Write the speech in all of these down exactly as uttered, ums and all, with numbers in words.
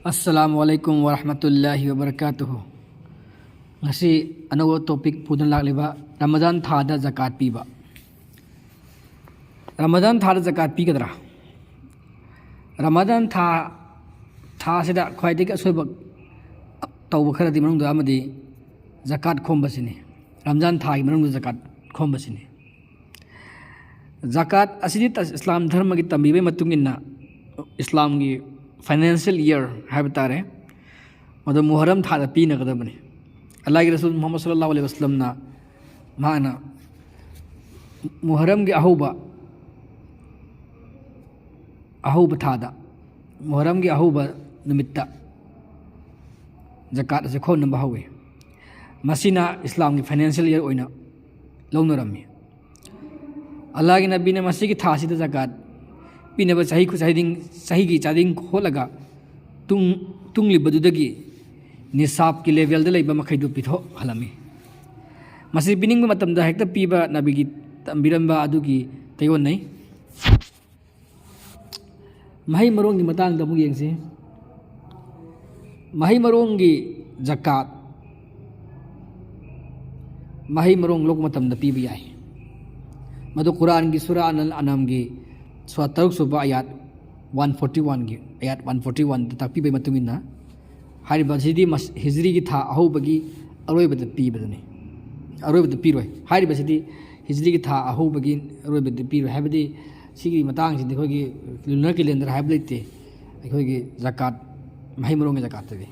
ꯑꯁꯂꯥꯃꯨ ꯑꯂꯥꯏꯀꯨꯝ ꯋꯔꯍꯃꯇꯨꯜꯂꯥꯍꯤ ꯋꯕꯔꯀꯥꯇꯨꯍꯨ꯫ ꯉꯁꯤ ꯑꯅꯧꯕ ꯇꯣꯄꯤꯛ ꯄꯨꯗꯨꯅ ꯂꯥꯛꯂꯤꯕ ꯔꯃꯖꯥꯟ ꯊꯥꯗ ꯖꯀꯥꯠ ꯄꯤꯕ꯫ ꯔꯃꯖꯥꯟ ꯊꯥꯗ ꯖꯀꯥꯠ ꯄꯤꯒꯗ꯭ꯔꯥ? ꯔꯃꯖꯥꯟ ꯊꯥ, ꯊꯥꯁꯤꯗ ꯈ꯭ꯋꯥꯏꯗꯒꯤ ꯑꯁꯣꯏꯕ ꯇꯧꯕ ꯈꯔꯗꯤ ꯃꯅꯨꯡꯗ ꯑꯃꯗꯤ ꯖꯀꯥꯠ ꯈꯣꯝꯕꯁꯤꯅꯤ꯫ ꯔꯝꯖꯥꯟ ꯊꯥꯒꯤ ꯃꯅꯨꯡꯗ ꯖꯀꯥꯠ ꯈꯣꯝꯕꯁꯤꯅꯤ꯫ ꯖꯀꯥꯠ ꯑꯁꯤꯗꯤ ꯇ-, ꯏꯁꯂꯥꯝ ꯙꯔꯃꯒꯤ ꯇꯝꯕꯤꯕꯒꯤ ꯃꯇꯨꯡ ꯏꯟꯅ ꯏꯁꯂꯥꯝꯒꯤ ꯐꯥꯏꯅꯥꯟꯁꯤꯌꯦꯜ ꯏꯌꯔ ꯍꯥꯏꯕ ꯇꯥꯔꯦ, ꯃꯗꯨ ꯃꯨꯍꯔꯝ ꯊꯥꯗ ꯄꯤꯅꯒꯗꯕꯅꯤ꯫ ꯑꯜꯂꯥꯍꯒꯤ ꯔꯁꯨꯜ ꯃꯨꯍꯝꯃꯗ ꯁꯜꯂꯜꯂꯥꯍꯨ ꯑꯂꯩꯍꯤ ꯋꯁꯜꯂꯝꯅ ꯃꯍꯥꯛꯅ ꯃꯨꯍꯔꯝꯒꯤ ꯑꯍꯧꯕ, ꯑꯍꯧꯕ ꯊꯥꯗ, ꯃꯨꯍꯔꯝꯒꯤ ꯑꯍꯧꯕ ꯅꯨꯃꯤꯠꯇ ꯖꯀꯥꯠ ꯑꯁꯤ ꯈꯣꯝꯅꯕ ꯍꯧꯏ꯫ ꯃꯁꯤꯅ ꯏꯁꯂꯥꯝꯒꯤ ꯐꯥꯏꯅꯥꯟꯁꯤꯌꯦꯜ ꯏꯌꯔ ꯑꯣꯏꯅ ꯂꯧꯅꯔꯝꯃꯤ꯫ ꯑꯜꯂꯥꯍꯒꯤ ꯅꯕꯤꯅ ꯃꯁꯤꯒꯤ ꯊꯥ ꯑꯁꯤꯗ ꯖꯀꯥꯠ ꯄꯤꯅꯕ ꯆꯍꯤ ꯈꯨ-, ꯆꯍꯤꯗꯤꯡ-, ꯆꯍꯤꯒꯤ ꯆꯥꯗꯤꯡ ꯈꯣꯠꯂꯒ ꯇꯨꯡ-, ꯇꯨꯡꯂꯤꯕꯗꯨꯗꯒꯤ ꯅꯤꯁꯥꯕꯀꯤ ꯂꯦꯚꯦꯜꯗ ꯂꯩꯕ ꯃꯈꯩꯗꯨ ꯄꯤꯊꯣꯛꯍꯜꯂꯝꯃꯤ꯫ ꯃꯁꯤ ꯄꯤꯅꯤꯡꯕ ꯃꯇꯝꯗ ꯍꯦꯛꯇ ꯄꯤꯕ ꯅꯕꯤꯒꯤ ꯇꯝꯕꯤꯔꯝꯕ ꯑꯗꯨꯒꯤ ꯇꯩꯑꯣꯟꯅꯩ꯫ ꯃꯍꯩ ꯃꯔꯣꯡꯒꯤ ꯃꯇꯥꯡꯗ ꯑꯃꯨꯛ ꯌꯦꯡꯁꯤ꯫ ꯃꯍꯩ ꯃꯔꯣꯡꯒꯤ ꯖꯀꯥꯠ, ꯃꯍꯩ ꯃꯔꯣꯡ ꯂꯣꯛꯄ ꯃꯇꯝꯗ ꯄꯤꯕ ꯌꯥꯏ꯫ ꯃꯗꯨ ꯀꯨꯔꯥꯟꯒꯤ ꯁꯨꯔꯥ ꯑꯅꯜ ꯑꯅꯥꯝꯒꯤ ꯁꯨꯔꯥ ꯇꯔꯨꯛ ꯁꯨꯕ ꯑꯌꯥꯠ ꯋꯥꯟ ꯐꯣꯔꯇꯤ ꯋꯥꯟꯒꯤ, ꯑꯌꯥꯠ ꯋꯥꯟ ꯐꯣꯔꯇꯤ ꯋꯥꯟꯗ ꯇꯥꯛꯄꯤꯕꯒꯤ ꯃꯇꯨꯡ ꯏꯟꯅ, ꯍꯥꯏꯔꯤꯕ ꯑꯁꯤꯗꯤ ꯃꯁ-, ꯍꯤꯖ꯭ꯔꯤꯒꯤ ꯊꯥ ꯑꯍꯧꯕꯒꯤ ꯑꯔꯣꯏꯕꯗ ꯄꯤꯕꯗꯨꯅꯤ꯫ ꯑꯔꯣꯏꯕꯗ ꯄꯤꯔꯣꯏ꯫ ꯍꯥꯏꯔꯤꯕꯁꯤꯗꯤ ꯍꯤꯖ꯭ꯔꯤꯒꯤ ꯊꯥ ꯑꯍꯧꯕꯒꯤ ꯑꯔꯣꯏꯕꯗ ꯄꯤꯔꯣꯏ꯫ ꯍꯥꯏꯕꯗꯤ ꯁꯤꯒꯤ ꯃꯇꯥꯡꯁꯤꯗꯤ ꯑꯩꯈꯣꯏꯒꯤ ꯂꯨꯅꯔ ꯀꯦꯂꯦꯟꯗꯔ ꯍꯥꯏꯕ ꯂꯩꯇꯦ꯫ ꯑꯩꯈꯣꯏꯒꯤ ꯖꯀꯥꯠ, ꯃꯍꯩ ꯃꯔꯣꯡꯒꯤ ꯖꯀꯥꯠꯇꯗꯤ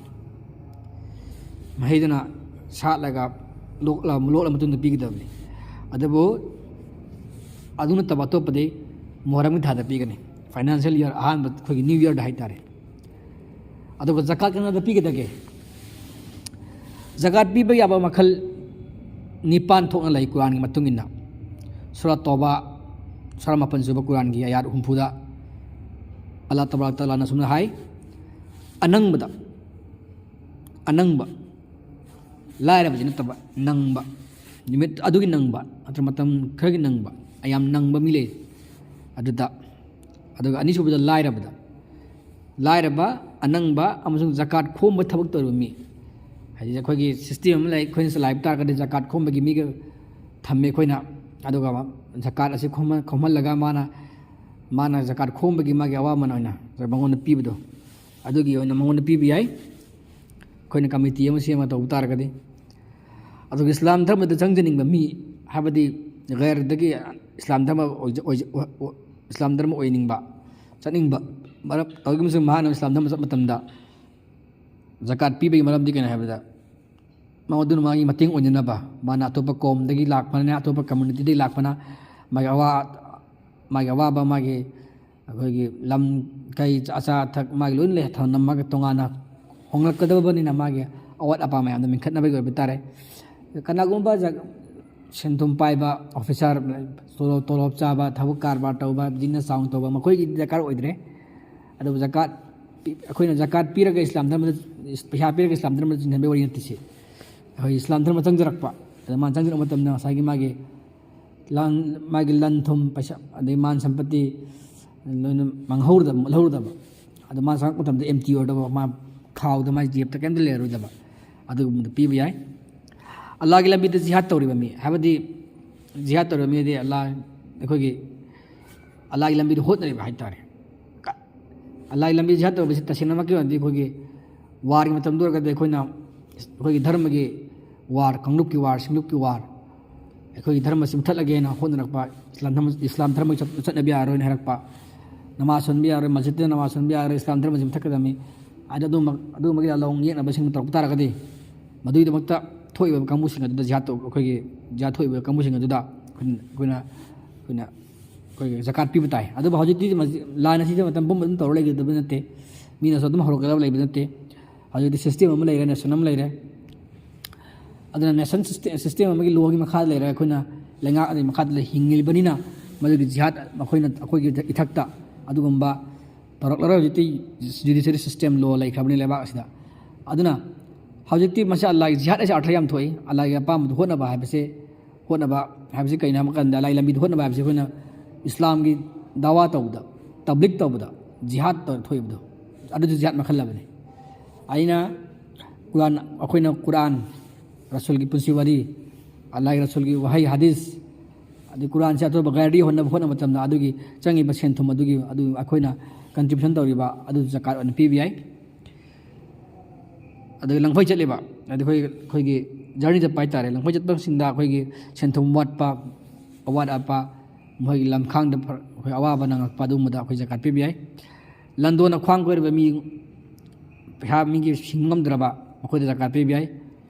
ꯃꯍꯩꯗꯨꯅ ꯁꯥꯠꯂꯒ ꯂꯣꯛꯂ-, ꯂꯣꯛꯂ ꯃꯇꯨꯡꯗ ꯄꯤꯒꯗꯕꯅꯤ꯫ ꯑꯗꯨꯕꯨ ꯑꯗꯨ ꯅꯠꯇꯕ ꯑꯇꯣꯞꯄꯗꯤ ꯃꯨꯍꯔꯝꯒꯤ ꯊꯥꯗ ꯄꯤꯒꯅꯤ꯫ ꯐꯥꯏꯅꯥꯟꯁꯤꯌꯦꯜ ꯏꯌꯔ ꯑꯍꯥꯟꯕ, ꯑꯩꯈꯣꯏꯒꯤ ꯅ꯭ꯌꯨ ꯏꯌꯔꯗ ꯍꯥꯏꯇꯥꯔꯦ꯫ ꯑꯗꯨꯒ ꯖꯀꯥꯠ ꯀꯅꯥꯗ ꯄꯤꯒꯗꯒꯦ? ꯖꯀꯥꯠ ꯄꯤꯕ ꯌꯥꯕ ꯃꯈꯜ ꯅꯤꯄꯥꯟ ꯊꯣꯛꯅ ꯂꯩ ꯀꯨꯔꯥꯟꯒꯤ ꯃꯇꯨꯡ ꯏꯟꯅ꯫ ꯁꯨꯔꯥ ꯇꯧꯕꯥ, ꯁꯨꯔꯥ ꯃꯥꯄꯟ ꯁꯨꯕ ꯀꯨꯔꯥꯟꯒꯤ ꯑꯌꯥꯠ ꯍꯨꯝꯐꯨꯗ ꯑꯜꯂꯥꯍ ꯇꯕꯥꯔꯛ ꯇꯥꯂꯥꯅ ꯁꯨꯝꯅ ꯍꯥꯏ, "ꯑꯅꯪꯕꯗ, ꯑꯅꯪꯕ, ꯂꯥꯏꯔꯕꯗꯤ ꯅꯠꯇꯕ, ꯅꯪꯕ, ꯅꯨꯃꯤꯠ ꯑꯗꯨꯒꯤ ꯅꯪꯕ, ꯅꯠꯇ꯭ꯔ ꯃꯇꯝ ꯈꯔꯒꯤ ꯅꯪꯕ, ꯌꯥꯝ ꯅꯪꯕ ꯃꯤ ꯂꯩ ꯑꯗꯨꯗ"꯫ ꯑꯗꯨꯒ ꯑꯅꯤꯁꯨꯕꯗ ꯂꯥꯏꯔꯕꯗ, ꯂꯥꯏꯔꯕ ꯑꯅꯪꯕ ꯑꯃꯁꯨꯡ ꯖꯀꯥꯠ ꯈꯣꯝꯕ ꯊꯕꯛ ꯇꯧꯔꯤꯕ ꯃꯤ, ꯍꯥꯏꯗꯤ ꯑꯩꯈꯣꯏꯒꯤ system ꯑꯃ ꯂꯩ, ꯑꯩꯈꯣꯏꯅ ꯆꯂꯥꯏꯕ ꯇꯥꯔꯒꯗꯤ ꯖꯀꯥꯠ ꯈꯣꯝꯕꯒꯤ ꯃꯤꯒ ꯊꯝꯃꯦ ꯑꯩꯈꯣꯏꯅ꯫ ꯑꯗꯨꯒ ꯖꯀꯥꯠ ꯑꯁꯤ ꯈꯣꯝꯍꯜ-, ꯈꯣꯝꯍꯜꯂꯒ ꯃꯥꯅ, ꯃꯥꯅ ꯖꯀꯥꯠ ꯈꯣꯝꯕꯒꯤ ꯃꯥꯒꯤ ꯑꯋꯥꯃꯟ ꯑꯣꯏꯅ ꯃꯉꯣꯟꯗ ꯄꯤꯕꯗꯣ, ꯑꯗꯨꯒꯤ ꯑꯣꯏꯅ ꯃꯉꯣꯟꯗ ꯄꯤꯕ ꯌꯥꯏ, ꯑꯩꯈꯣꯏꯅ committee ꯑꯃ ꯁꯦꯝꯃ ꯇꯧꯕ ꯇꯥꯔꯒꯗꯤ꯫ ꯑꯗꯨꯒ ꯏꯁꯂꯥꯝ ꯙꯔꯃꯗ ꯆꯪꯖꯅꯤꯡꯕ ꯃꯤ, ꯍꯥꯏꯕꯗꯤ ꯒꯩꯔꯗꯒꯤ ꯏꯁꯂꯥꯝ ꯙꯔꯃ ꯑꯣꯏꯖ-, ꯑꯣꯏꯖ-, ꯑꯣ-, ꯑꯣ-, ꯏꯁꯂꯥꯝ ꯙꯔꯃ ꯑꯣꯏꯅꯤꯡꯕ, ꯆꯠꯅꯤꯡꯕ, ꯃꯔꯝ ꯀꯔꯤꯒꯨꯝꯕ ꯃꯍꯥꯛꯅ ꯏꯁꯂꯥꯝ ꯙꯔꯃ ꯆꯠꯄ ꯃꯇꯝꯗ ꯖꯀꯥꯠ ꯄꯤꯕꯒꯤ ꯃꯔꯝꯗꯤ ꯀꯩꯅꯣ ꯍꯥꯏꯕꯗ, ꯃꯗꯨꯅ ꯃꯥꯒꯤ ꯃꯇꯦꯡ ꯑꯣꯏꯅꯅꯕ, ꯃꯥꯅ ꯑꯇꯣꯞꯄ ꯀꯧꯝꯗꯒꯤ ꯂꯥꯛꯄꯅ, ꯑꯇꯣꯞꯄ communityꯗꯒꯤ ꯂꯥꯛꯄꯅ, ꯃꯥꯒꯤ ꯑꯋꯥ-, ꯃꯥꯒꯤ ꯑꯋꯥꯕ, ꯃꯥꯒꯤ ꯑꯩꯈꯣꯏꯒꯤ ꯂꯝ ꯀꯩ ꯑꯆꯥ ꯑꯊꯛ ꯃꯥꯒꯤ ꯂꯣꯏꯅ ꯂꯩ, ꯊꯝꯅꯝꯃꯒ ꯇꯣꯉꯥꯟꯅ ꯍꯣꯡꯂꯛꯀꯗꯕꯅꯤꯅ ꯃꯥꯒꯤ ꯑꯋꯥꯠ ꯑꯄꯥ ꯃꯌꯥꯝꯗꯣ ꯃꯦꯟꯈꯠꯅꯕꯒꯤ ꯑꯣꯏꯕ ꯇꯥꯔꯦ꯫ ꯀꯅꯥꯒꯨꯝꯕ ꯖ-, ꯁꯦꯟ ꯊꯨꯝ ꯄꯥꯏꯕ officer, ꯇꯣꯂꯣꯞ, ꯇꯣꯂꯣꯞ ꯆꯥꯕ, ꯊꯕꯛ ꯀꯔꯕꯥꯔ ꯇꯧꯕ, business ꯆꯥꯎꯅ ꯇꯧꯕ, ꯃꯈꯣꯏꯒꯤꯗꯤ ꯗꯔꯀꯥꯔ ꯑꯣꯏꯗ꯭ꯔꯦ꯫ ꯑꯗꯨꯕꯨ ꯖꯀꯥꯠ ꯄꯤ-, ꯑꯩꯈꯣꯏꯅ ꯖꯀꯥꯠ ꯄꯤꯔꯒ ꯏꯁꯂꯥꯝ ꯙꯔꯃꯗ, ꯄꯩꯁꯥ ꯄꯤꯔꯒ ꯏꯁꯂꯥꯝ ꯙꯔꯃꯗ ꯆꯤꯡꯍꯟꯕꯒꯤ ꯋꯥꯔꯤ ꯅꯠꯇꯦ ꯁꯤ꯫ ꯑꯩꯈꯣꯏ ꯏꯁꯂꯥꯝ ꯙꯔꯃ ꯆꯪꯖꯔꯛꯄ, ꯑꯗ ꯃꯥꯅ ꯆꯪꯖꯔꯛꯄ ꯃꯇꯝꯗ ꯉꯁꯥꯏꯒꯤ ꯃꯥꯒꯤ ꯂꯥꯟ, ꯃꯥꯒꯤ ꯂꯟ ꯊꯨꯝ ꯄꯩꯁꯥ, ꯑꯗꯩ ꯃꯥꯟ ꯁꯝꯄꯇꯤ ꯂꯣꯏꯅ ꯃꯥꯡꯍꯧꯔꯗꯕ, ꯃꯨꯠꯍꯧꯔꯗꯕ꯫ ꯑꯗꯣ ꯃꯥ ꯆꯪꯉꯛꯄ ꯃꯇꯝꯗ empty ꯑꯣꯏꯔꯗꯕ, ꯃꯥ ꯈꯥꯎꯗ ꯃꯥꯒꯤ ꯖꯦꯕꯇ ꯀꯩꯝꯇ ꯂꯩꯔꯔꯣꯏꯗꯕ, ꯑꯗꯨꯒꯨꯝꯕꯗꯣ ꯄꯤꯕ ꯌꯥꯏ꯫ ꯑꯜꯂꯥꯍꯒꯤ ꯂꯝꯕꯤꯗ ꯖꯤꯍꯥꯗ ꯇꯧꯔꯤꯕ ꯃꯤ, ꯍꯥꯏꯕꯗꯤ ꯖꯤꯍꯥꯗ ꯇꯧꯔꯤꯕ ꯃꯤꯗꯤ ꯑꯜꯂꯥꯍ, ꯑꯩꯈꯣꯏꯒꯤ ꯑꯜꯂꯥꯍꯒꯤ ꯂꯝꯕꯤꯗ ꯍꯣꯠꯅꯔꯤꯕ ꯍꯥꯏꯇꯥꯔꯦ꯫ ꯀ-, ꯑꯜꯂꯥꯍꯒꯤ ꯂꯝꯕꯤꯗ ꯖꯤꯍꯥꯗ ꯇꯧꯔꯤꯕꯁꯤ ꯇꯁꯦꯡꯅꯃꯛꯀꯤ ꯑꯣꯏꯅꯗꯤ ꯑꯩꯈꯣꯏꯒꯤ warꯒꯤ ꯃꯇꯝꯗ ꯑꯣꯏꯔꯒꯗꯤ ꯑꯩꯈꯣꯏꯅ, ꯑꯩꯈꯣꯏꯒꯤ ꯙꯔꯃꯒꯤ war, ꯀꯥꯡꯂꯨꯞꯀꯤ war, ꯁꯤꯡꯂꯨꯞꯀꯤ war, ꯑꯩꯈꯣꯏꯒꯤ ꯙꯔꯃꯁꯤ ꯃꯨꯊꯠꯂꯒꯦꯅ ꯍꯣꯠꯅꯔꯛꯄ, ꯏꯁꯂꯥꯝ ꯙꯔꯃ, ꯏꯁꯂꯥꯝ ꯙꯔꯃꯒꯤ ꯆꯠ-, ꯆꯠꯅꯕ ꯌꯥꯔꯣꯏꯅ ꯍꯥꯏꯔꯛꯄ, ꯅꯃꯥꯖ ꯁꯣꯟꯕ ꯌꯥꯔꯣꯏ, ꯃꯁꯖꯤꯗꯇ ꯅꯃꯥꯖ ꯁꯣꯟꯕ ꯌꯥꯔꯣꯏ, ꯏꯁꯂꯥꯝ ꯙꯔꯃꯁꯤ ꯃꯨꯊꯠꯀꯗꯕꯅꯤ꯫ ꯍꯥꯏꯗꯤ ꯑꯗꯨꯝꯕ, ꯑꯗꯨꯒꯨꯝꯕꯒꯤ ꯂꯥꯜꯍꯧ ꯌꯦꯛꯅꯕꯁꯤꯡ ꯇꯧꯔꯛꯄ ꯇꯥꯔꯒꯗꯤ, ꯃꯗꯨꯒꯤꯗꯃꯛꯇ ꯊꯣꯛꯏꯕ ꯀꯥꯡꯕꯨꯁꯤꯡ ꯑꯗꯨꯗ ꯖꯤꯍꯥꯗ ꯇꯧ-, ꯑꯩꯈꯣꯏꯒꯤ ꯖꯤꯍꯥꯗ ꯊꯣꯛꯏꯕ ꯀꯥꯡꯕꯨꯁꯤꯡ ꯑꯗꯨꯗ ꯑꯩꯈꯣꯏꯅ, ꯑꯩꯈꯣꯏꯅ, ꯑꯩꯈꯣꯏꯅ ꯑꯩꯈꯣꯏꯒꯤ ꯖꯀꯥꯠ ꯄꯤꯕ ꯇꯥꯏ꯫ ꯑꯗꯨꯕꯨ ꯍꯧꯖꯤꯛꯇꯤ ꯃꯁꯤ, ꯂꯥꯟ ꯑꯁꯤꯗ ꯃꯇꯝ ꯄꯨꯝꯕ ꯑꯗꯨꯝ ꯇꯧꯔ ꯂꯩꯒꯗꯕ ꯅꯠꯇꯦ꯫ ꯃꯤꯅꯁꯨ ꯑꯗꯨꯝ ꯍꯧꯔꯛꯀꯗꯕ ꯂꯩꯕ ꯅꯠꯇꯦ꯫ ꯍꯧꯖꯤꯛꯇꯤ system ꯑꯃ ꯂꯩꯔꯦ, nation ꯑꯃ ꯂꯩꯔꯦ꯫ ꯑꯗꯨꯅ nation system, system ꯑꯃꯒꯤ lawꯒꯤ ꯃꯈꯥꯗ ꯂꯩꯔꯦ꯫ ꯑꯩꯈꯣꯏꯅ ꯂꯩꯉꯥꯛ ꯑꯗꯨꯒꯤ ꯃꯈꯥꯗ ꯂꯩ-, ꯍꯤꯡꯂꯤꯕꯅꯤꯅ ꯃꯗꯨꯒꯤ ꯖꯤꯍꯥꯗ ꯃꯈꯣꯏꯅ ꯑꯩꯈꯣꯏꯒꯤ ꯏꯊꯛꯇ ꯑꯗꯨꯒꯨꯝꯕ ꯇꯧꯔꯛꯂꯔꯣꯏ꯫ ꯍꯧꯖꯤꯛꯇꯤ judiciary system, law ꯂꯩꯈ꯭ꯔꯕꯅꯤ ꯂꯩꯕꯥꯛ ꯑꯁꯤꯗ꯫ ꯑꯗꯨꯅ ꯍꯧꯖꯤꯛꯇꯤ ꯃꯁꯤ ꯑꯜꯂꯥꯍꯒꯤ ꯖꯤꯍꯥꯗ ꯑꯁꯤ ꯑꯔꯊ ꯌꯥꯝ ꯊꯣꯛꯏ꯫ ꯑꯜꯂꯥꯍꯒꯤ ꯑꯄꯥꯝꯕꯗꯨ ꯍꯣꯠꯅꯕ ꯍꯥꯏꯕꯁꯦ, ꯍꯣꯠꯅꯕ ꯍꯥꯏꯕꯁꯤ ꯀꯩꯅꯣ ꯍꯥꯏꯕ ꯀꯥꯟꯗ, ꯑꯜꯂꯥꯍꯒꯤ ꯂꯝꯕꯤꯗ ꯍꯣꯠꯅꯕ ꯍꯥꯏꯕꯁꯤ ꯑꯩꯈꯣꯏꯅ ꯏꯁꯂꯥꯝꯒꯤ ꯗꯥꯋꯥ ꯇꯧꯕꯗ, ꯇꯕ꯭ꯂꯤꯛ ꯇꯧꯕꯗ ꯖꯤꯍꯥꯗ ꯇꯧ-, ꯊꯣꯛꯏꯕꯗꯣ, ꯑꯗꯨꯁꯨ ꯖꯤꯍꯥꯗ ꯃꯈꯜ ꯑꯃꯅꯤ꯫ ꯑꯩꯅ ꯀꯨꯔꯥꯟ, ꯑꯩꯈꯣꯏꯅ ꯀꯨꯔꯥꯟ, ꯔꯁꯨꯜꯒꯤ ꯄꯨꯟꯁꯤ ꯋꯥꯔꯤ, ꯑꯜꯂꯥꯍꯒꯤ ꯔꯁꯨꯜꯒꯤ ꯋꯥꯍꯩ ꯍꯗꯤꯁ, ꯑꯗꯩ ꯀꯨꯔꯥꯟꯁꯦ ꯑꯇꯣꯞꯄ ꯒꯥꯏꯗ ꯍꯣꯠꯅꯕ, ꯍꯣꯠꯅꯕ ꯃꯇꯝꯗ ꯑꯗꯨꯒꯤ ꯆꯪꯉꯤꯕ ꯁꯦꯟꯊꯨꯝ ꯑꯗꯨꯒꯤ, ꯑꯗꯨ ꯑꯩꯈꯣꯏꯅ ꯀꯟꯇ꯭ꯔꯤꯕ꯭ꯌꯨꯁꯟ ꯇꯧꯔꯤꯕ ꯑꯗꯨ ꯖꯀꯥꯠ ꯑꯣꯏꯅ ꯄꯤꯕ ꯌꯥꯏ꯫ ꯑꯗꯒꯤ ꯂꯪꯐꯩ ꯆꯠꯂꯤꯕ, ꯍꯥꯏꯗꯤ ꯑꯩꯈꯣꯏ, ꯑꯩꯈꯣꯏꯒꯤ ꯖꯔꯅꯤ ꯆꯠꯄ ꯍꯥꯏꯇꯥꯔꯦ, ꯂꯪꯐꯩ ꯆꯠꯄꯁꯤꯡꯗ ꯑꯩꯈꯣꯏꯒꯤ ꯁꯦꯟꯊꯨꯝ ꯋꯥꯠꯄ, ꯑꯋꯥꯠ ꯑꯄ, ꯃꯈꯣꯏꯒꯤ ꯂꯝꯈꯥꯡꯗ ꯐ-, ꯑꯩꯈꯣꯏ ꯑꯋꯥꯕ ꯅꯪꯉꯛꯄ, ꯑꯗꯨꯒꯨꯝꯕꯗ ꯑꯩꯈꯣꯏ ꯖꯀꯥꯠ ꯄꯤꯕ ꯌꯥꯏ꯫ ꯂꯟꯗꯣꯟꯅ ꯈ꯭ꯋꯥꯡ ꯀꯣꯏꯔꯕ ꯃꯤ, ꯄꯩꯁꯥ ꯃꯤꯒꯤ ꯁꯤꯡꯕ ꯉꯝꯗ꯭ꯔꯕ, ꯃꯈꯣꯏꯗ ꯖꯀꯥꯠ ꯄꯤꯕ ꯌꯥꯏ꯫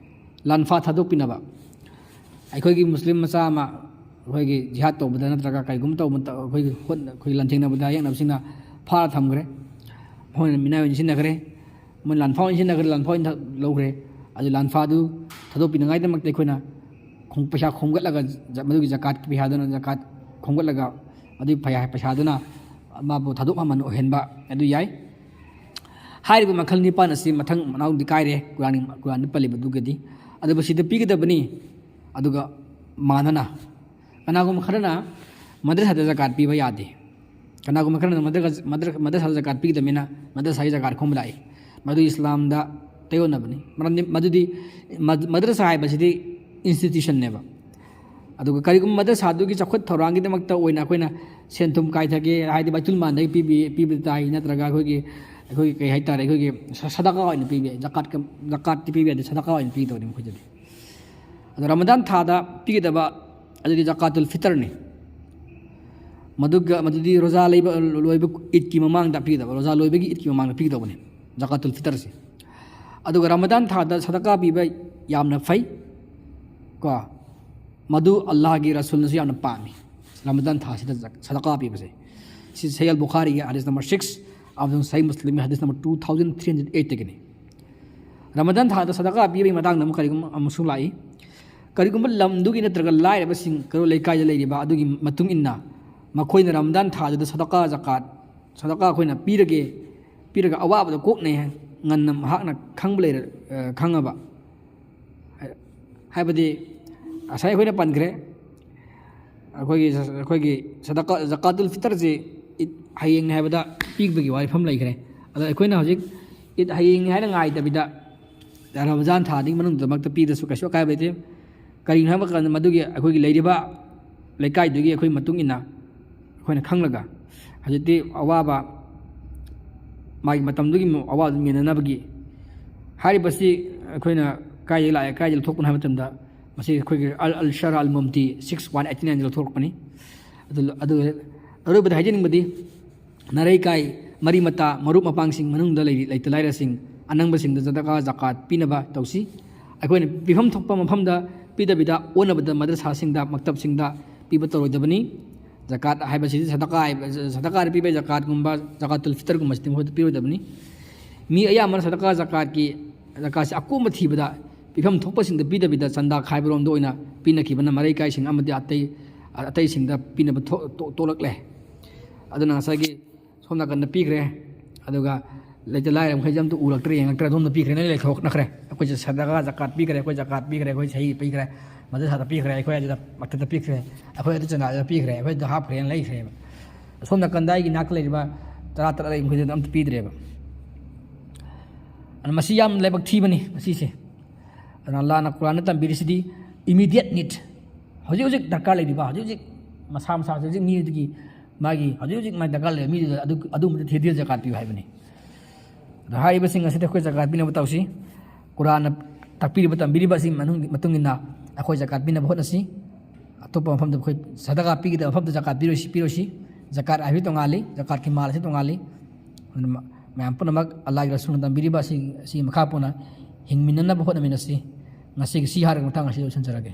ꯂꯥꯟꯐꯥ ꯊꯥꯗꯣꯛꯄꯤꯅꯕ, ꯑꯩꯈꯣꯏꯒꯤ ꯃꯨꯁꯂꯤꯝ ꯃꯆꯥ ꯑꯃ ꯑꯩꯈꯣꯏꯒꯤ ꯖꯤꯍꯥꯗ ꯇꯧꯕꯗ ꯅꯠꯇ꯭ꯔꯒ ꯀꯩꯒꯨꯝꯕ ꯇꯧꯕ ꯃꯇꯝ, ꯑꯩꯈꯣꯏꯒꯤ ꯍꯣꯠ-, ꯑꯩꯈꯣꯏꯒꯤ ꯂꯥꯟꯊꯦꯡꯅꯕꯗ ꯍꯌꯦꯡꯅꯕꯁꯤꯡꯅ ꯐꯥꯔ ꯊꯝꯈ꯭ꯔꯦ꯫ ꯃꯈꯣꯏꯅ ꯃꯤꯅꯥꯏ ꯑꯣꯏꯅ ꯁꯤꯖꯤꯟꯅꯈ꯭ꯔꯦ꯫ ꯃꯣꯏ ꯂꯥꯟꯐꯥ ꯑꯣꯏꯅ ꯁꯤꯖꯤꯟꯅꯈ꯭ꯔꯦ, ꯂꯥꯟꯐꯥ ꯑꯣꯏꯅ ꯊ-, ꯂꯧꯈ꯭ꯔꯦ꯫ ꯑꯗꯨ ꯂꯥꯟꯐꯥꯗꯨ ꯊꯥꯗꯣꯛꯄꯤꯅꯉꯥꯏꯗꯃꯛꯇ ꯑꯩꯈꯣꯏꯅ ꯈꯣꯝ-, ꯄꯩꯁꯥ ꯈꯣꯝꯒꯠꯂꯒ, ꯖ-, ꯃꯗꯨꯒꯤ ꯖꯀꯥꯠꯀꯤ ꯄꯩꯁꯥꯗꯨꯅ, ꯖꯀꯥꯠ ꯈꯣꯝꯒꯠꯂꯒ, ꯑꯗꯨꯒꯤ ꯄꯩꯁꯥ, ꯄꯩꯁꯥꯗꯨꯅ ꯃꯥꯕꯨ ꯊꯥꯗꯣꯛ ꯃꯃꯟ ꯑꯣꯏꯍꯟꯕ ꯑꯗꯨ ꯌꯥꯏ꯫ ꯍꯥꯏꯔꯤꯕ ꯃꯈꯜ ꯅꯤꯄꯥꯟ ꯑꯁꯤ ꯃꯊꯪ ꯃꯅꯥꯎꯗꯤ ꯀꯥꯏꯔꯦ, ꯀꯨꯔꯥꯟꯒꯤ, ꯀꯨꯔꯥꯟꯗ ꯄꯜꯂꯤꯕꯗꯨꯒꯗꯤ꯫ ꯑꯗꯨꯕꯨ ꯁꯤꯗ ꯄꯤꯒꯗꯕꯅꯤ꯫ ꯑꯗꯨꯒ ꯃꯥꯟꯅꯅ ꯀꯅꯥꯒꯨꯝꯕ ꯈꯔꯅ ꯃꯗ꯭ꯔꯁꯥꯗ ꯖꯀꯥꯠ ꯄꯤꯕ ꯌꯥꯗꯦ꯫ ꯀꯅꯥꯒꯨꯝꯕ ꯈꯔꯅ ꯃꯗ꯭ꯔ-, ꯃꯗ꯭ꯔ-, ꯃꯗ꯭ꯔꯁꯥꯗ ꯖꯀꯥꯠ ꯄꯤꯒꯗꯕꯅꯤꯅ ꯃꯗ꯭ꯔꯁꯥꯒꯤ ꯖꯀꯥꯠ ꯈꯣꯝꯕ ꯂꯥꯛꯏ꯫ ꯃꯗꯨ ꯏꯁꯂꯥꯝꯗ ꯇꯩꯑꯣꯟꯅꯕꯅꯤ꯫ ꯃꯔꯝꯗꯤ ꯃꯗꯨꯗꯤ ꯃꯗ-, ꯃꯗ꯭ꯔꯁꯥ ꯍꯥꯏꯕꯁꯤꯗꯤ ꯏꯟꯁꯇꯤꯇ꯭ꯌꯨꯁꯟꯅꯦꯕ꯫ ꯑꯗꯨꯒ ꯀꯔꯤꯒꯨꯝꯕ ꯃꯗ꯭ꯔꯁꯥꯗꯨꯒꯤ ꯆꯥꯎꯈꯠ ꯊꯧꯔꯥꯡꯒꯤꯗꯃꯛꯇ ꯑꯣꯏꯅ ꯑꯩꯈꯣꯏꯅ ꯁꯦꯟ ꯊꯨꯝ ꯀꯥꯏꯊꯒꯦ ꯍꯥꯏꯗꯤ ꯕꯩꯇꯨꯜ ꯃꯥꯟꯗꯒꯤ ꯄꯤꯕꯤ-, ꯄꯤꯕ ꯇꯥꯏ, ꯅꯠꯇ꯭ꯔꯒ ꯑꯩꯈꯣꯏꯒꯤ, ꯑꯩꯈꯣꯏꯒꯤ ꯀꯩ ꯍꯥꯏꯇꯥꯔꯦ, ꯑꯩꯈꯣꯏꯒꯤ ꯁ-, ꯁꯗꯀꯥ ꯑꯣꯏꯅ ꯄꯤꯕ ꯌꯥꯏ꯫ ꯖꯀꯥꯠꯀ-, ꯖꯀꯥꯠꯇꯤ ꯄꯤꯕ ꯌꯥꯗꯦ, ꯁꯗꯀꯥ ꯑꯣꯏꯅ ꯄꯤꯒꯗꯕꯅꯤ ꯃꯈꯣꯏꯗꯗꯤ꯫ ꯑꯗꯣ ꯔꯃꯗꯥꯟ ꯊꯥꯗ ꯄꯤꯒꯗꯕ ꯑꯗꯨꯗꯤ ꯖꯀꯥꯇꯨꯜ ꯐꯤꯇꯔꯅꯤ꯫ ꯃꯗꯨꯒ, ꯃꯗꯨꯗꯤ ꯔꯣꯖꯥ ꯂꯩꯕ, ꯂꯣꯏꯕ ꯏꯗꯀꯤ ꯃꯃꯥꯡꯗ ꯄꯤꯒꯗꯕ, ꯔꯣꯖꯥ ꯂꯣꯏꯕꯒꯤ ꯏꯗꯀꯤ ꯃꯃꯥꯡꯗ ꯄꯤꯒꯗꯧꯕꯅꯤ ꯖꯀꯥꯇꯨꯜ ꯐꯤꯇꯔꯁꯤ꯫ ꯑꯗꯨꯒ ꯔꯃꯗꯥꯟ ꯊꯥꯗ ꯁꯗꯀꯥ ꯄꯤꯕ ꯌꯥꯝꯅ ꯐꯩ ꯀꯣ, ꯃꯗꯨ ꯑꯜꯂꯥꯍꯒꯤ ꯔꯁꯨꯜꯅꯁꯨ ꯌꯥꯝꯅ ꯄꯥꯝꯃꯤ, ꯔꯃꯗꯥꯟ ꯊꯥꯁꯤꯗ ꯖꯛ-, ꯁꯗꯀꯥ ꯄꯤꯕꯁꯦ꯫ ꯁꯤ ꯁꯍꯤ ꯑꯜ ꯕꯨꯈꯥꯔꯤꯒꯤ ꯍꯗꯤꯁ ꯅꯝꯕꯔ ꯁꯤꯛꯁ ꯑꯃꯁꯨꯡ ꯁꯍꯤ ꯃꯨꯁꯂꯤꯝꯒꯤ ꯍꯗꯤꯁ number two thousand three hundred eight ꯇꯒꯤꯅꯤ꯫ ꯔꯃꯗꯥꯟ ꯊꯥꯗ ꯁꯗꯀꯥ ꯄꯤꯕꯒꯤ ꯃꯇꯥꯡꯗ ꯑꯃꯨꯛ ꯀꯔꯤꯒꯨꯝꯕ ꯑꯃꯁꯨ ꯂꯥꯛꯏ꯫ ꯀꯔꯤꯒꯨꯝꯕ ꯂꯝꯗꯨꯒꯤ ꯅꯠꯇ꯭ꯔꯒ ꯂꯥꯏꯔꯕꯁꯤꯡ ꯀꯩꯔꯣꯜ ꯂꯩꯀꯥꯏꯗ ꯂꯩꯔꯤꯕ ꯑꯗꯨꯒꯤ ꯃꯇꯨꯡ ꯏꯟꯅ ꯃꯈꯣꯏꯅ ꯔꯃꯗꯥꯟ ꯊꯥꯗꯨꯗ ꯁꯗꯀꯥ ꯖꯀꯥꯠ, ꯁꯗꯀꯥ ꯑꯩꯈꯣꯏꯅ ꯄꯤꯔꯒꯦ, ꯄꯤꯔꯒ ꯑꯋꯥꯕꯗꯣ ꯀꯣꯛꯅꯩ ꯍꯥꯏ ꯉꯟꯅ ꯃꯍꯥꯛꯅ ꯈꯪꯕ ꯂꯩꯔ-, ꯑ, ꯈꯪꯉꯕ꯫ ꯍꯥꯏꯕꯗꯤ ꯉꯁꯥꯏ ꯑꯩꯈꯣꯏꯅ ꯄꯟꯈ꯭ꯔꯦ, ꯑꯩꯈꯣꯏꯒꯤ, ꯑꯩꯈꯣꯏꯒꯤ ꯁꯗꯀꯥ, ꯖꯀꯥꯇꯨꯜ ꯐꯤꯇꯔꯁꯤ ꯏꯠ ꯍꯌꯦꯡꯅꯤ ꯍꯥꯏꯕꯗ ꯄꯤꯕꯒꯤ ꯋꯥꯐꯝ ꯂꯩꯈ꯭ꯔꯦ꯫ ꯑꯗꯣ ꯑꯩꯈꯣꯏꯅ ꯍꯧꯖꯤꯛ ꯏꯗ ꯍꯌꯦꯡꯅꯤ ꯍꯥꯏꯅ ꯉꯥꯏꯗꯕꯤꯗ, ꯔꯃꯖꯥꯟ ꯊꯥꯗꯨꯒꯤ ꯃꯅꯨꯡꯗꯃꯛꯇ ꯄꯤꯗꯁꯨ ꯀꯩꯁꯨ ꯑꯀꯥꯏꯕ ꯂꯩꯇꯦ꯫ ꯀꯔꯤꯒꯤꯅꯣ ꯍꯥꯏꯕ ꯀꯥꯟꯗ, ꯃꯗꯨꯒꯤ ꯑꯩꯈꯣꯏꯒꯤ ꯂꯩꯔꯤꯕ ꯂꯩꯀꯥꯏꯗꯨꯒꯤ ꯑꯩꯈꯣꯏ ꯃꯇꯨꯡ ꯏꯟꯅ ꯑꯩꯈꯣꯏꯅ ꯈꯪꯂꯒ, ꯍꯧꯖꯤꯛꯇꯤ ꯑꯋꯥꯕ, ꯃꯥꯒꯤ ꯃꯇꯝꯗꯨꯒꯤ ꯑꯋꯥꯕꯗꯨ ꯃꯦꯟꯅꯅꯕꯒꯤ ꯍꯥꯏꯔꯤꯕꯁꯤ ꯑꯩꯈꯣꯏꯅ ꯀꯥꯏꯗꯒꯤ ꯂꯥꯛꯑꯦ, ꯀꯥꯏꯗꯒꯤ ꯂꯧꯊꯣꯛꯄꯅꯣ ꯍꯥꯏꯕ ꯃꯇꯝꯗ, ꯃꯁꯤ ꯑꯩꯈꯣꯏꯒꯤ ꯑꯜ, ꯑꯜ ꯁꯔ ꯑꯜ ꯃꯨꯝꯇꯤ ꯁꯤꯛꯁ ꯋꯥꯟ ꯑꯩꯠꯇꯤ ꯅꯥꯏꯟꯗ ꯂꯧꯊꯣꯔꯛꯄꯅꯤ꯫ ꯑꯗꯨ, ꯑꯗꯨ ꯑꯔꯣꯏꯕꯗ ꯍꯥꯏꯖꯅꯤꯡꯕꯗꯤ, ꯅꯥꯔꯩꯀꯥꯏ, ꯃꯔꯤ ꯃꯇꯥ, ꯃꯔꯨꯞ ꯃꯄꯥꯡꯁꯤꯡ, ꯃꯅꯨꯡꯗ ꯂꯩꯔꯤ ꯂꯩꯇ ꯂꯥꯏꯔꯁꯤꯡ, ꯑꯅꯪꯕꯁꯤꯡꯗ ꯁꯗꯀꯥ ꯖꯀꯥꯠ ꯄꯤꯅꯕ ꯇꯧꯁꯤ꯫ ꯑꯩꯈꯣꯏꯅ ꯄꯤꯐꯝ ꯊꯣꯛꯄ ꯃꯐꯝꯗ ꯄꯤꯗꯕꯤꯗ, ꯑꯣꯟꯅꯕꯗ ꯃꯗ꯭ꯔꯁꯥꯁꯤꯡꯗ, ꯃꯛꯇꯕꯁꯤꯡꯗ ꯄꯤꯕ ꯇꯧꯔꯣꯏꯗꯕꯅꯤ꯫ ꯖꯀꯥꯠ ꯍꯥꯏꯕꯁꯤꯗꯤ ꯁꯗꯀꯥ ꯍꯥꯏꯕ, ꯁꯗꯀꯥꯗ ꯄꯤꯕ ꯖꯀꯥꯠꯀꯨꯝꯕ, ꯖꯀꯥꯇꯨꯜ ꯐꯤꯇꯔꯒꯨꯝꯕꯁꯤꯗꯤ ꯃꯈꯣꯏꯗ ꯄꯤꯔꯣꯏꯗꯕꯅꯤ꯫ ꯃꯤ ꯑꯌꯥꯝꯕꯅ ꯁꯗꯀꯥ ꯖꯀꯥꯠꯀꯤ, ꯖꯀꯥꯠꯁꯤ ꯑꯀꯣꯝꯕ ꯊꯤꯕꯗ ꯄꯤꯐꯝ ꯊꯣꯛꯄꯁꯤꯡꯗ ꯄꯤꯗꯕꯤꯗ, ꯆꯟꯗꯥ ꯈꯥꯏꯕꯔꯣꯝꯗ ꯑꯣꯏꯅ ꯄꯤꯅꯈꯤꯕꯅ ꯃꯔꯩꯀꯥꯏꯁꯤꯡ ꯑꯃꯗꯤ ꯑꯇꯩ, ꯑꯇꯩꯁꯤꯡꯗ ꯄꯤꯅꯕ ꯊꯣꯛ-, ꯇꯣ-, ꯇꯣꯛꯂꯛꯂꯦ꯫ ꯑꯗꯨꯅ ꯉꯁꯥꯏꯒꯤ ꯁꯣꯝ ꯅꯥꯀꯟꯗ ꯄꯤꯈ꯭ꯔꯦ, ꯑꯗꯨꯒ ꯂꯩꯇ ꯂꯥꯏꯔ ꯃꯈꯩꯁꯦ ꯑꯝꯇ ꯎꯔꯛꯇ꯭ꯔꯦ, ꯌꯦꯡꯉꯛꯇ꯭ꯔꯦ, ꯑꯗꯣꯝꯗ ꯄꯤꯈ꯭ꯔꯦ, ꯅꯣꯏ ꯂꯩꯊꯣꯛꯅꯈ꯭ꯔꯦ꯫ ꯑꯩꯈꯣꯏꯁꯦ ꯁꯗꯀꯥ ꯖꯀꯥꯠ ꯄꯤꯈ꯭ꯔꯦ, ꯑꯩꯈꯣꯏ ꯖꯀꯥꯠ ꯄꯤꯈ꯭ꯔꯦ, ꯑꯩꯈꯣꯏ ꯁꯍꯤ ꯄꯤꯈ꯭ꯔꯦ, ꯃꯗꯔꯁꯥꯗ ꯄꯤꯈ꯭ꯔꯦ, ꯑꯩꯈꯣꯏ ꯑꯗꯨꯗ ꯃꯛꯇꯕꯗ ꯄꯤꯈ꯭ꯔꯦ, ꯑꯩꯈꯣꯏ ꯑꯗꯨ ꯆꯟꯗꯥꯗ ꯄꯤꯈ꯭ꯔꯦ, ꯑꯩꯈꯣꯏ ꯑꯗꯨ ꯍꯥꯞꯈ꯭ꯔꯦꯅ ꯂꯩꯈ꯭ꯔꯦꯕ꯫ ꯁꯣꯝ ꯅꯥꯀꯟꯗ ꯑꯩꯒꯤ ꯏꯅꯥꯛꯇ ꯂꯩꯔꯤꯕ ꯇꯔꯥ ꯇꯔꯥ ꯂꯩꯕ ꯃꯈꯩꯗꯨꯗ ꯑꯝꯇ ꯄꯤꯗ꯭ꯔꯦꯕ꯫ ꯑꯗꯨꯅ ꯃꯁꯤ ꯌꯥꯝ ꯂꯥꯏꯕꯛ ꯊꯤꯕꯅꯤ ꯃꯁꯤꯁꯦ꯫ ꯑꯗꯨꯅ ꯑꯜꯂꯥꯍꯅ ꯀꯨꯔꯥꯟꯗ ꯇꯝꯕꯤꯔꯤꯁꯤꯗꯤ immediate need, ꯍꯧꯖꯤꯛ ꯍꯧꯖꯤꯛ ꯗꯔꯀꯥꯔ ꯂꯩꯔꯤꯕ, ꯍꯧꯖꯤꯛ ꯍꯧꯖꯤꯛ ꯃꯁꯥ ꯃꯁꯥ ꯍꯧꯖꯤꯛ ꯍꯧꯖꯤꯛ ꯃꯤꯗꯨꯒꯤ ꯃꯥꯒꯤ ꯍꯧꯖꯤꯛ ꯍꯧꯖꯤꯛ ꯃꯥꯒꯤ ꯗꯔꯀꯥꯔ ꯂꯩꯕ ꯃꯤꯗꯨꯗ ꯑꯗꯨ, ꯑꯗꯨꯒꯨꯝꯕꯗ ꯊꯤꯗꯤꯜ ꯖꯀꯥꯠ ꯄꯤꯌꯨ ꯍꯥꯏꯕꯅꯤ꯫ ꯑꯗꯣ ꯍꯥꯏꯔꯤꯕꯁꯤꯡ ꯑꯁꯤꯗ ꯑꯩꯈꯣꯏ ꯖꯀꯥꯠ ꯄꯤꯅꯕ ꯇꯧꯁꯤ꯫ ꯀꯨꯔꯥꯟꯅ ꯇꯥꯛꯄꯤꯔꯤꯕ, ꯇꯝꯕꯤꯔꯤꯕ ꯑꯁꯤꯒꯤ ꯃꯅꯨꯡ-, ꯃꯇꯨꯡ ꯏꯟꯅ ꯑꯩꯈꯣꯏ ꯖꯀꯥꯠ ꯄꯤꯅꯕ ꯍꯣꯠꯅꯁꯤ꯫ ꯑꯇꯣꯞꯄ ꯃꯐꯝꯗ ꯑꯩꯈꯣꯏ ꯁꯗꯀꯥ ꯄꯤꯒꯗꯕ ꯃꯐꯝꯗ ꯖꯀꯥꯠ ꯄꯤꯔꯣꯏꯁꯤ, ꯄꯤꯔꯣꯏꯁꯤ꯫ ꯖꯀꯥꯠ ꯍꯥꯏꯕꯁꯤ ꯇꯣꯉꯥꯜꯂꯤ, ꯖꯀꯥꯠꯀꯤ ꯃꯥꯜ ꯑꯁꯤ ꯇꯣꯉꯥꯜꯂꯤ꯫ ꯑꯗꯨꯅ ꯃ-, ꯃꯌꯥꯝ ꯄꯨꯝꯅꯃꯛ ꯑꯜꯂꯥꯍꯒꯤ ꯔꯁꯨꯜꯅ ꯇꯝꯕꯤꯔꯤꯕ ꯑꯁꯤ, ꯑꯁꯤꯒꯤ ꯃꯈꯥ ꯄꯣꯟꯅ ꯍꯤꯡꯃꯤꯟꯅꯅꯕ ꯍꯣꯠꯅꯃꯤꯟꯅꯁꯤ꯫ ꯉꯁꯤꯒꯤ ꯁꯤ ꯍꯥꯏꯔꯒ ꯃꯇꯥꯡ ꯑꯁꯤꯗ ꯂꯣꯏꯁꯤꯟꯖꯔꯒꯦ꯫